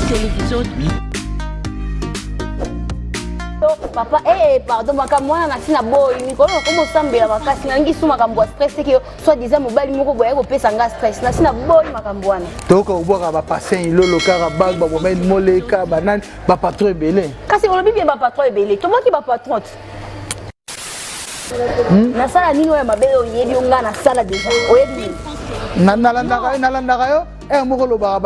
Télévision. Papa, eh, eh pardon, makambo wana nasi na boyi mikolo nakoma osambela makasi nalingi su makambo ya stress te ke soit disant mobali moko boye kopesa nga stress nasi na boyi makambo wana. Toyoka kobwaka bapassin ilolo kaka bag babomeli moleka banani bapatron ebele. Kasi olobi bien bapatron ebele, toboki bapatron te. Nasala nini oyo mabe oyo oyebi yo ngai nasala deja oyebi nini? Nalandaka yo ere moko olobaka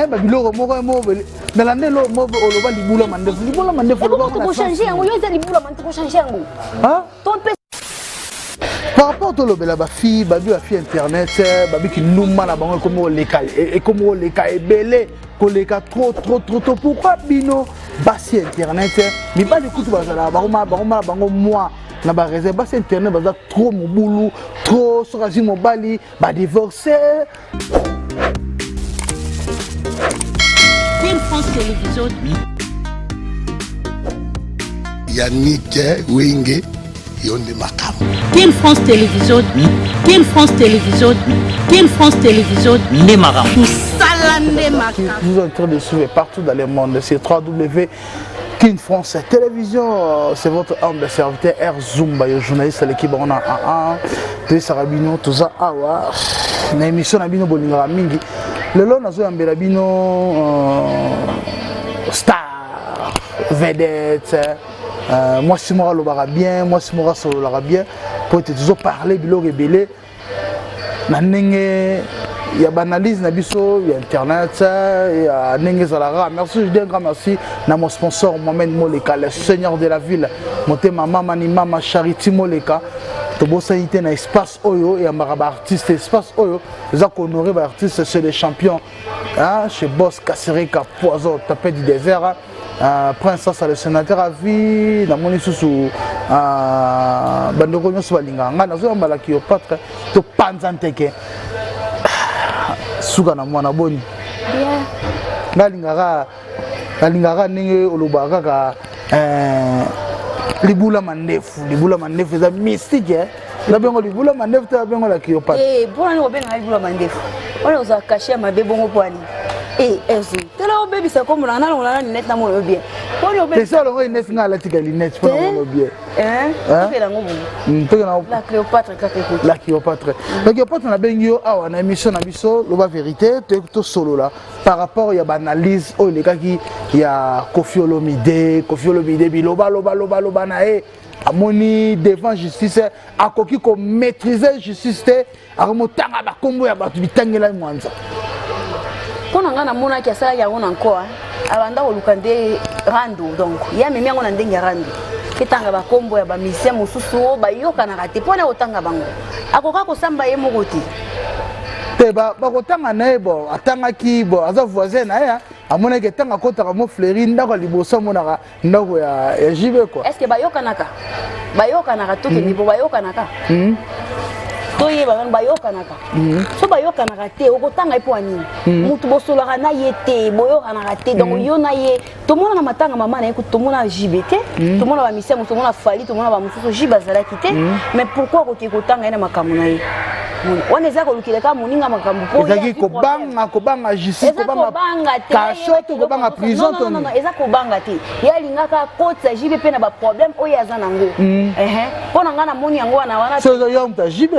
babiloko moko moko nalanda eloko moko oloba libula mandefu libula mandefu tokochange yango yo eza libula mandefu tokochange yango to mpe par rapport tolobela bafille babi bafille internet babi kindumba na bango ekomi koleka ekomi koleka ebele koleka trop trop trop trop. Pourquoi bino basi internet mibali kutu bazalaka bakoma na bango mwa na bareserve basi internet baza trop mobulu trop soki azwi mobali badivorce. Team France Télévision. Yannick Wenge yo nde makambo. Team France Télévision. Team France Télévision. Team France Télévision nde makambo. Mosala nde makambo. Vous êtes en train de suivre partout dans le monde c'est 3W Kin France Télévision, c'est votre humble serviteur R Zumba, yo journaliste à l'équipe on a 1 toyesaka bino toza awa na émission na bino bolingaka mingi lelo nazoyambela bino star vedette mwasi moko alobaka bien mwasi moko asololaka bien po ete tozoparle biloko ebele na ndenge ya baanalyse na biso ya internet ya ndenge ezalaka. Merci, je dis un grand merci na mon sponsor Mohamed Moleka, le seigneur de la ville, motema mama ni mama Charity Moleka. Tobosani te na espace oyo eyambaka baartiste, espace oyo eza kohonore baartiste, c'est les champions, hein, chez Boss Kasereka Poison Tapet du désert, Prince Sasa le sénateur à vie. Namoni susu bandeko nyonso balingaka ngai nazoyambala Cléopâtre topanza nteke suka na mwana boni. Ngai alingaka nalingaka ndenge olobaka kaka libula mandefu libula mandefu eza mystique nabengo libula mandefu te nabengo la Cléopâtre. Mpona nini kobengaka libula mandefu wana ozala kashe ya mabe bongo pwani ezu tala obebisa kombo na nalongola na lunette na mono bien. Esi alongo lunette ngai alatika lunette mpona mono bien. Tokela yango bongo la Cléopâtre kaka ekoki. La Cléopâtre, la Cléopâtre, nabengi yo awa na émission na biso Loba Vérité tosolola par rapport ya baanalyse oyo elekaki ya Koffi Olomide. Koffi Olomide biloba loba loba loba na ye amoni devant justice akoki komaîtrise justice te akomotanga bakombo ya bato bitangela mwanza. Mpo na ngai namonaki asalaki yango na nko abanda koluka nde rando, donc ye amemi yango na ndenge ya rando etanga bakombo ya bamusicien mosusu oyo bayokanaka te mpona kotanga bango akoka kosamba ye moko te. Te bakotanga na ye bon atangaki bon aza voisin na ye amonaki ntango akotaka mo fleuri ndako ya liboso amonaka ndako ya JB quoi. Est ce que bayokanaka bayokanaka tokende po bayokanaka toyeba nanu bayokanaka so bayokanaka te okotanga ye mpo ya nini mutu bosolaka na ye te boyokanaka te donc yo na ye tomona na matanga mama na ye kutu tomona JB te tomona bamisia mosusu tomona Fally tomona bamosusu JB azalaki te mais pourquoi akoki kotanga ye na makambo na ye wana eza kolukela kaka moninga makambo po ezalaki kobanga kobanga justice kobanga te cachot to kobanga prison to non eza kobanga te ye alingaka akotisa JB mpe na baproblème oyo aza nango mpo na ngai namoni yango wana wana. So yo moto ya JB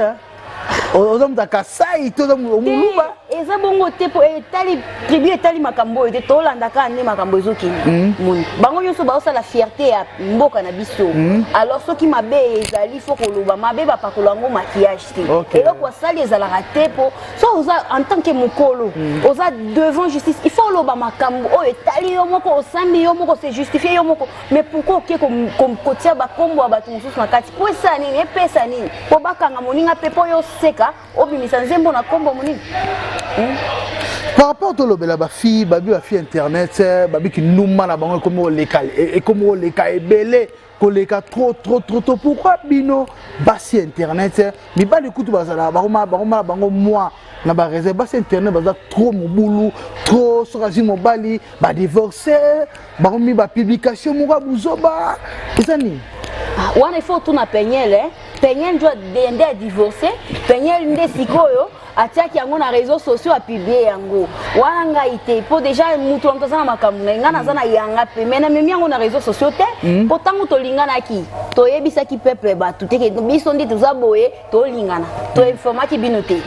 oza moto ya Kasai to oza Moluba? Eza bongo te mpo etali tribu etali makambo oyo te tolanda kaka nde makambo ezokende moni bango nyonso baosala fierté ya mboka na biso. Alors soki mabe ezali fo koloba mabe bapakola yango maquillage te. Eloko asali ezalaka te mpo so oza en tant que mokolo oza devant justice il faut oloba makambo oyo etali yo moko osambi yo moko se justifie yo moko. Mais pourquoi oke kotia bakombo ya bato mosusu na kati po esala nini epesa nini po bakanga moninga mpe mpo yo oseka obimisa nzembo na kombo moninga? Par rapport tolobela bafille babi bafille internet babi kindumba na bango ekomi koleka ekomi koleka ebele koleka trop trop trop trop. Pourquoi bino basi internet mibali kutu bazalaka bakoma na bango mwa na bareserve basi internet baza trop mobulu trop soki azwi mobali badivorce bakomi bapublication moko ya buzoba eza nini? Wana il faut otuna Peniel. Peniel njo nde adivorce Peniel nde sikoyo. Atiaki yango na réseaux sociaux, apublier yango wana. Ngai te, mpo déjà mutu na moto aza na makambo na ye. Ngai naza na yanga mpe, mais namemi yango na réseaux sociaux te, mpo ntango tolinganaki, toyebisaki peuple, bato te ke biso nde toza boye, tolingana. Toinformaki bino te.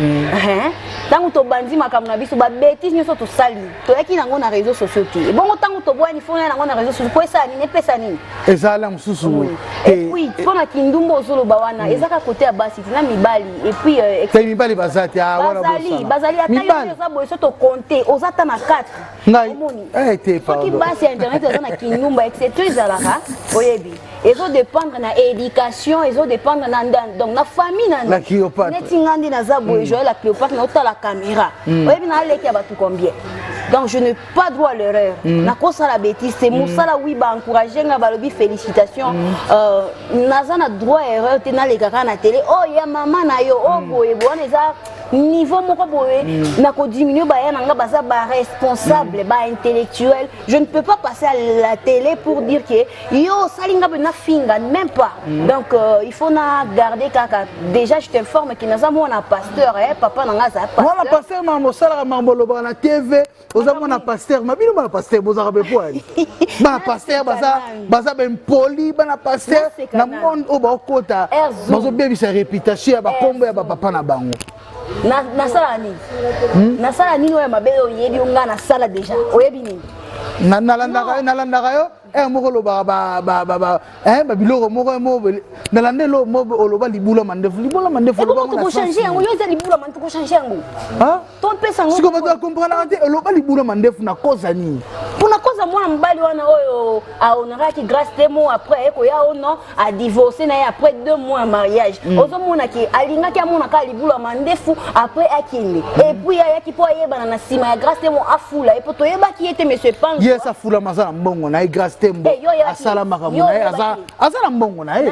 Ntango tobandi makambo na biso, babêtises nyonso tosali, toyaki nango na réseaux sociaux te. Ebongo ntango toboyani, fo nango na réseaux sociaux mpo esala nini? Epesa nini? Ezala mosusu. Et puis mpo na kindumba ozoloba wana, eza kaka côté ya basi te, na mibali. Et puis te, mibali baza te. Bazali, bazali. Ata yo oza boye, so tocompter, oza ata na 4. Ngai te. Soki basi ya internet eza na kindumba, exception ezalaka, oyebi, ezodépendre na éducation, ezodépendre na, donc, na famille. Na Cléopâtre. Neti nga nde naza boye, Joël la Cléopâtre, naotala caméra, oyebi naleki ya bato combien. Donc je n'ai pas droit à l'erreur. Nakosala bêtise te. Mosala, oui, baencourage nga, balobi félicitation. Naza na droit à erreur te. Naleka kaka na télé, oyo ya mama na yo, oyo boye boye wana, eza niveau moko boye nakodiminuer. Baya na nga baza baresponsable, baintellectuel. Je ne peux pas passer à la télé pour dire que yo osali nga mpe nafinga, même pas. Donc il faut na garder kaka. Déjà je t'informe ke naza mwana pasteur, eh, papa na nga aza mwana pasteur. Makambo osalaka, makambo olobaka na TV, oza mwana pasteur. Ma bino bana pasteur bozalaka be po ani? Bana pasteur baza bempoli. Bana pasteur na monde oyo baokota, bazobebisa réputation ya bakombo ya bapapa na bango. Nasala nini? Nasala nini oyo mabe oyo oyebi? Yo, nga nasala déjà, oyebi nini? Nalandaka yo ere moko, olobaka babiloko moko moko. Nalanda eloko moko oloba, libula mandefu, libula mandefu. Tokochange yango. Yo eza libula mande, tokochange yango. Topesa yango. Siko bato bakomprenaka te. Oloba libula mandefu na koza nini? Mpona koza mwana mobali wana oyo ahonoraki Grâce Temo, après aye koya o non, adivorce na ye après 2 mois ya mariage. Ozomona ke alingaki amona kaka libula mandefu, après akende. Et puis ayaki mpo ayebana na nsima ya Grâce Temo, afula ye, mpo toyebaki ye te, monsieur Panzo. Ye afulama, aza na mbongo na ye. Grâce Tembo asala makambo na ye, aza na mbongo na ye.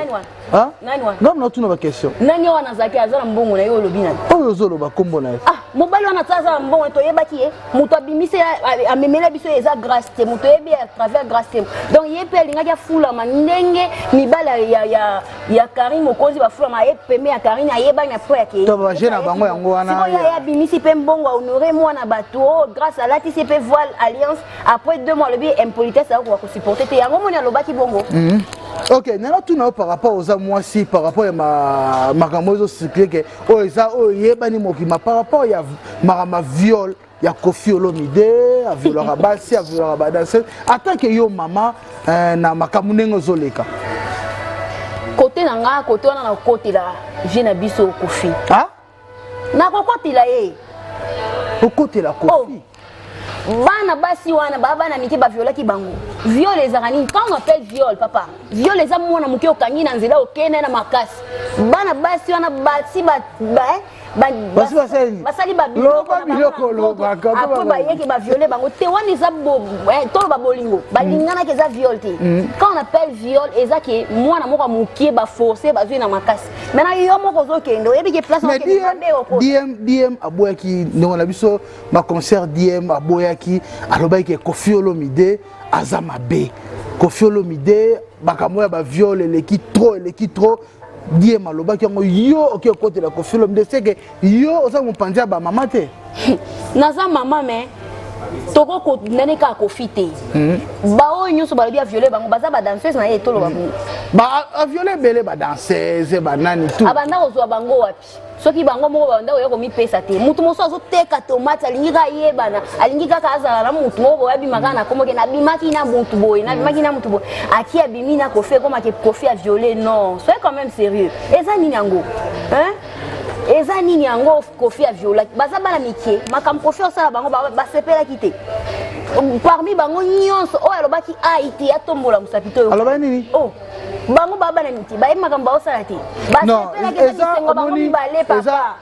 Ngambo natuna baquestion. Nani wana azalaki aza na mbongo na ye? Olobi nani? Oyo ozoloba nkombo na ye. Ah, mobali wana ata aza na mbongo, toyebaki ye. Moto abimisi, amemela biso eza Grâce te. Moto oyebi à travers Grâce te. Donc ye mpe alingaki afulama ndenge mibali ya Karine Mokonzi bafulama. Aye pembe ya Karine, ayebani, après akei. To baje na bango yango wana. Sikoyo ye abimisi mpe mbongo, ahonore mwana bato oyo Grâce alatisi mpe voile alliance. Après 2 mois, alobi impolitesse, akoka kosupporter te. Yango moni alobaki bongo. Ok, nana tuna yo par rapport oza mwasi, par rapport ya makambo ezocirculer ke oyo eza oyo eyebani mokima, par rapport ya makambo ya viol ya Kofi Olomide, aviolaka basi, aviolaka badanseuse. En tant que yo mama, na makambo ndenge ozoleka. Kote na nga, kote wana nakokotela vie na biso Kofi. Nakokotela ye. Okotela Kofi? Oh. Bana basi wana, baa bana mike, baviolaki bango. Viol ezalaka nini? Quand on appelle viol, papa, viol eza mwana moke okangi na nzela, okende na makasi. Bana basi wana basi basali babiloko, bayeke baviole bango te. Wana eza toloba bolingo, balinganaki, eza viol te. Quand on appelle viol, eza ke mwana moko ya mokie baforce, bazwi na makasi. Maintenant yo moko ozokende, oyebi ke place. DM, DM aboyaki ndenge na biso baconcert. DM aboyaki, alobaki ke Kofi Olomide aza mabe, Kofi Olomide makambo ya baviol eleki trop, eleki trop. Diem alobaki yango. Yo oki okotela Kofi Olomide, seke yo oza mopanzi ya bamama te? Naza mama, mais tokokondane kaka Kofi te. Baoyo nyonso balobi aviole bango, baza badanseuse na ye, toloba bongo. Aviole ebele, badanseuse, banani tout. Abanda kozwa bango wapi soki bango moko babanda koya komipesa te? Mutu mosusu azoteka tomate, alingi kaka ayebana, alingi kaka azala na mutu moko boye, abima kaka na kombo ke nabimaki na mutu boye, nabimaki na mutu boye. Aki abimi na Kofi, ekomaki Kofi aviole. Non, soyez quand même sérieux. Eza nini yango, hein? Eza nini yango? Kofi aviolaki, baza bana mike. Makambo Kofi osala bango, basepelaki te. Parmi bango nyonso oyo alobaki ai te, atombola mosapi to. Alobaki nini? Oh, bango baa bana mike, bayebi makambo baosala te. Basepelaki, eza bisengo bango mibale, papa.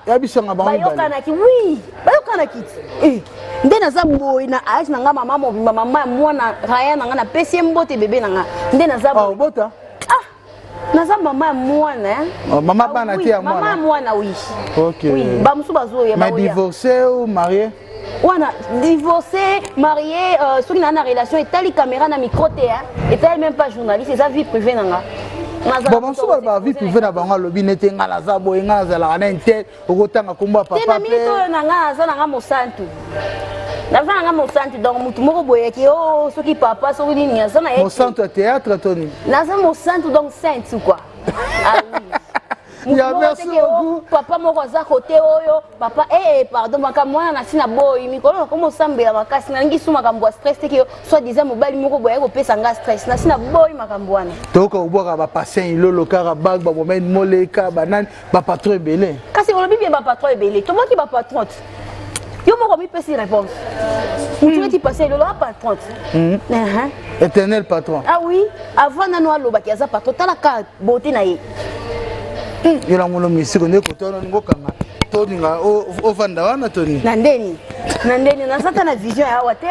Yabisanga bango. Bayokanaki, oui, bayokanaki ti nde naza boye na age na nga, mama mobimba, mama ya mwana Raya na nga, napesi ye mbote, bebe na nga, nde naza boye. Obota? Ah, naza mama ya mwana. Oh, mama bana te, ya mwana. Mama ya mwana, oui. Ok. Oui, bamosusu bazoya. Mais divorcé ou marié? Wana divorcé, marié, soki naa na relation, etali caméra na micro te, etali même pas journaliste, eza vie privée na nga. Bon, bamosusu balobaka vie privée na bango, alobi nete ngai naza boye, ngai nazalaka na intel, okotanga nkombo ya te. Papa Na minute oyo na ngai naza na ngai mosantu, naza na ngai mosantu. Donc motu moko boyeki o soki papa, soki nini, aza na ye te. Mosantu ya théâtre to nini? Naza mosantu, donc sainte quoi. Ah oui. Motu Ya, moko merci te ke, o, beaucoup. Papa moko aza kote oyo papa pardon, makambo wana na ntina boyi. Mikolo nakoma osambela makasi, nalingi su makambo ya stress te ke soit disant mobali moko boye kopesa nga stress. Na ntina boyi makambo wana. Toyoka kobwaka bapatient ilolo kaka bag, bamomene moleka, banani, bapatron ebele. Kasi olobi bien, bapatron ebele, toboki bapatron te. Yo moko mipesi réponse, mutu neti patient elolo a patron te. Éternel patron. Ah oui, avant nano alobaki aza patron, tala ka beauté na ye. Yo nangono misiko nde kote wana olingi okanga toninga ovanda wana toni. Na ndeni naza ta na vision ya awa te.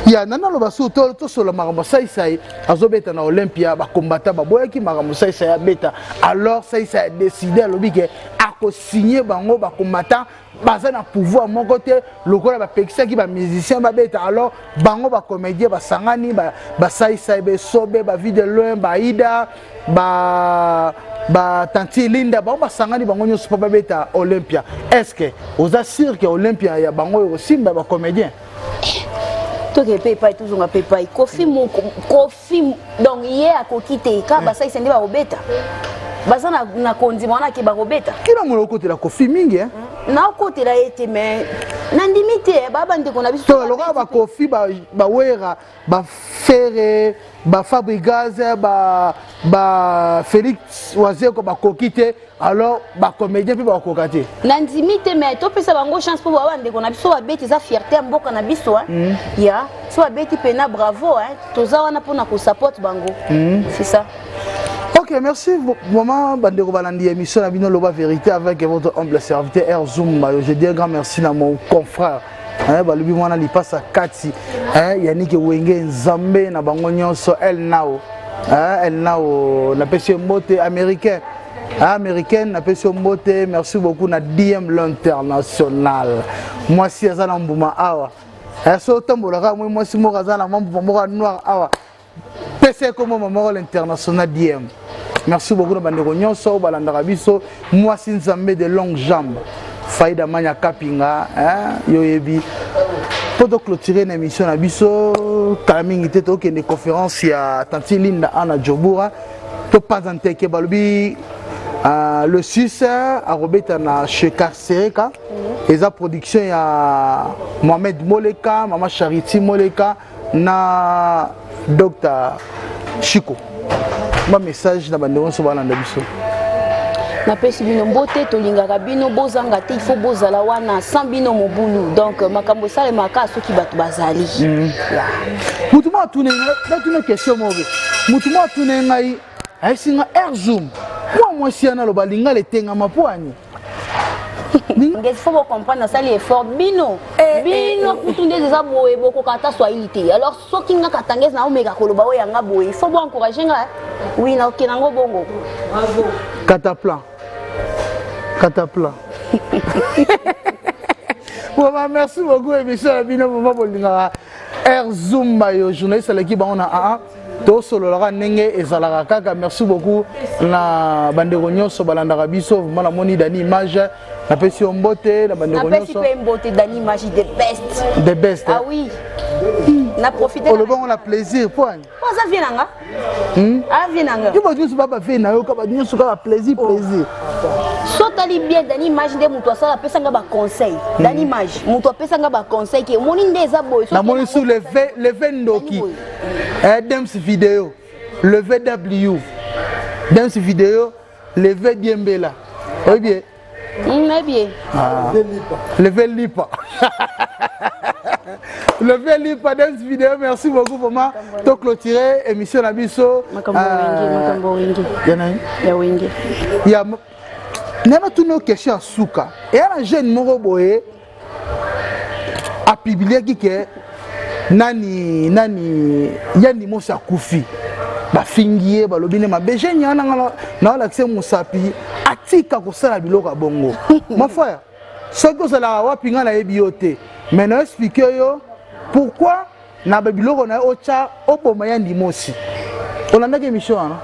Ya nana, aloba su tosola makambo. Saisai azobeta na Olympia, bakombata baboyaki makambo Saisai abeta. Alors Saisai adécidé, alobi ke akosigne bango. Bakombata baza na pouvoir moko te, lokola bapekisaki bamusicien babeta. Alors bango bacomédien basangani, basaisai, besobe, bavie de loin, baida, batanti Linda, bango basangani bango nyonso mpo babeta Olympia. Est ce que oza sûr ke Olympia ya bango oyo kosimba bacomédien? Toke mpe epai, tozonga mpe epai Kofi moko. Kofi donc ye akoki te, kaka basalisa nde bakobeta, baza na kondima wana ke bakobeta. Kila molo okotela Kofi mingi, eh? Naokotela ye te, mais nandimi te baa bandeko na biso. To lokola bakofi, bawera, bafere, bafabrigaz, ba Félix Wazeko bakoki te, alors bacomédien mpe bakokoka te? Nandimi te, mais topesa bango chance mpo baa bandeko na biso. Babeti, eza fierté ya mboka na biso, hein. Ya so babeti mpena bravo, hein. Toza wana mpona kosupporte bango, c'est ça. Ok, merci vraiment, bandeko balandi émission na bino Loba Vérité avec votre humble serviteur Air Zumba. Je dis un grand merci à mon confrère. Hein, balobi mwana lipasa kati, hein, Yannick Wenge Nzambe na bango nyonso, El Nao. Hein, El Nao, napesi yo mbote américain. Hein, américaine, napesi yo mbote, merci beaucoup na DM l'international. Mwasi aza na mbuma awa. Hein, so otambolaka mwa mwasi moko aza na mwa mbuma moko ya noir awa. Pesa ekoma moko l'international DM. Merci beaucoup na bandeko nyonso oyo balandaka biso. Mwasi Nzambe de longue jambe, Faida Manya Kapinga, hein, yo yebi. Mpo toclôturer na émission na biso, kala mingi te tokende conférence ya tanti Linda ana Jobura, topanza nteke. Balobi le 6 akobeta na chez Carcereka. Eza production ya Mohamed Moleka, mama Charity Moleka na Dr Chiko. Ba message na bandeko nyonso balanda biso. Napesi bino mbote, tolingaka bino, bozanga te, il faut bozala wana, sans bino mobulu. Donc makambo esalemaka soki bato bazali. Yeah. Mutu moko atune, natuna question moko. Mutu moko atune ngai, ayesi nga Air Zoom, mwa mwasi wana aloba lingala etengama mpo ani? Ngesi faut bocomprendre, nasali effort. Bino bino kutu nde eza boye, bokoka ata swahili te. Alors soki nga katangese naomeka koloba oyo yanga boye, il faut boencourage nga. Oui, naokende yango bongo. Cataplan, cataplan. Bon, bah, merci beaucoup. Émission na bino vraiment bolingaka, Air Zumba yo, journaliste aleki bango na aa, tosololaka ndenge ezalaka kaka. Merci beaucoup na bandeko nyonso balandaka biso. Vraiment namoni Dani Image, napesi yo mbote na bandeko Napesi nyonso. mpe mbote Dani Image, the best. The best. Ah oui, na profite. Olobango na plaisir po ani? Po aza vie na nga, aza vie na nga. Yo bato nyonso babavie na yo, bato nyonso kaka plaisir, plaisir. So otali bien, Dani Image nde moto asala, apesanga baconseil. Dani Image moto apesanga baconseil ke omoni nde eza boye. Soki Namoni su leve ndoki. Boye. Dems video leve w, Dems video leve diembela, oyebi ye? Nayebi ye. Leve lipa, leve lipa, Dems video. Merci beaucoup vraiment. To clôturer émission na biso. Makambo ya Wenge, makambo ya Wenge. Ya nani? Ya Wenge. Ya nana, tuna question ya suka. Eya na jeune moko boye apubliaki ke nani nani Yandi Mosi akufi, bafingi ye, balobi nde mabe. Jeune wana nga naolakisa mosapi, atika kosala biloko ya bongo. Mon frère, soki ozalaka wapi, ngai nayebi yo te, mais na explique yo pourquoi na babiloko na yo otya oboma Yandi Mosi. Olandaki émission wana?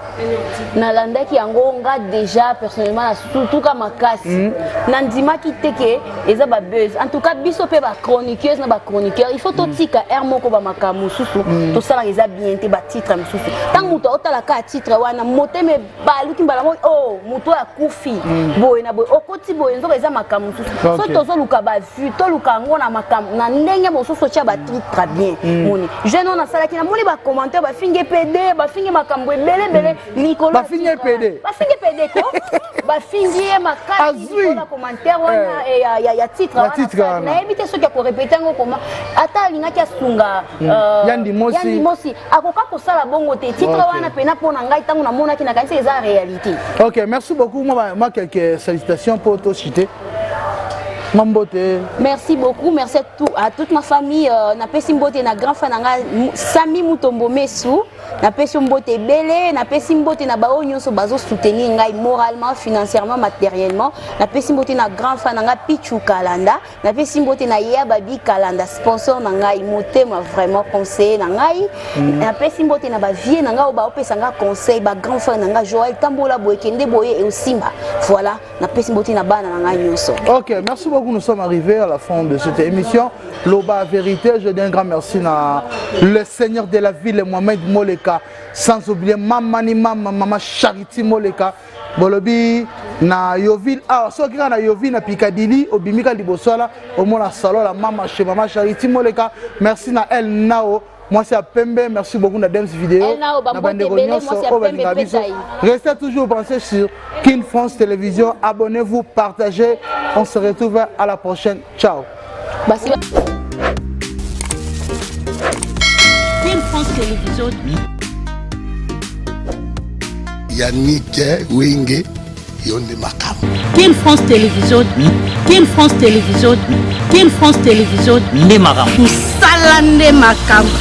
Nalandaki yango nga déjà personnellement, nasutuka makasi. Nandimaki te ke eza babuzz. En tout cas, biso mpe bachroniqueuse na bachroniqueur, il faut totika aire moko. Bamakambo mosusu tosalaka eza bien te. Batitre mosusu, ntango moto aotalaka ya titre wana, motema ebaluki mbala moko: o moto oyo akufi boye na boye, okoti boye, nzoka eza makambo mosusu. Soki tozoluka bavue, toluka yango na makambo na ndenge mosusu, otya batitre bien. Moni jeune oyo nasalaki, namoni bacommentaire, bafingi pd, bafingi makambo ebele ebele likolo. Bafingi PD? Bafingi pd ko, bafingi ye makasi likolo ya commentaire wana, ya titre wana. Nayebi te soki akorépéter yango koma. Ata alingaki asunga Yandi Mosi, akoka kosala bongo te. Titre wana pena mpo na ngai, ntango namonaki, nakanisi eza réalité. Ok, merci beaucoup. Moi, quelques salutations pour to citer. Mambote. Merci beaucoup, merci à toute ma famille. Napesi mbote na grand frère na nga Sami Mutombo Mesu, napesi mbote ebele. Napesi mbote na baoyo nyonso bazosoutenir ngai moralement, financièrement, matériellement. Napesi mbote na grand frère na nga Pichu Kalanda. Napesi mbote na ya Babi Kalanda, sponsor na ngai motema, vraiment conseiller na ngai. Napesi mbote na bavieux na ngai oyo baopesa nga conseil, bagrand frère na ngai Joel: tambola boye, kende boye, eosimba. Voilà, napesi mbote na bana na ngai nyonso. Ok, merci beaucoup. Nous sommes arrivés à la fin de cette émission Loba Vérité. Je dis un grand merci à le seigneur de la ville, Mohamed Moleka, sans oublier Mama ni Mama, Mama Charity Moleka. Bolobi na Yoville awa, soki kaka na Yoville, na Piccadilly, obimika liboso wana, omona salon la mama, chez Mama Charity Moleka. Merci na El Nao, mwasi ya pembe. Merci beaucoup na Dems Vidéo, na bandeko nyonso oyo balingaka biso. Restez toujours branchés sur Kin France Télévision. Abonnez-vous, partagez. On se retrouve à la prochaine. Ciao. Basi. Kin France Télévision. Yannick Wenge, yo nde makambo. Kin France Télévision, Kin France Télévision, Kin France Télévision nde makambo. Mosala nde makambo.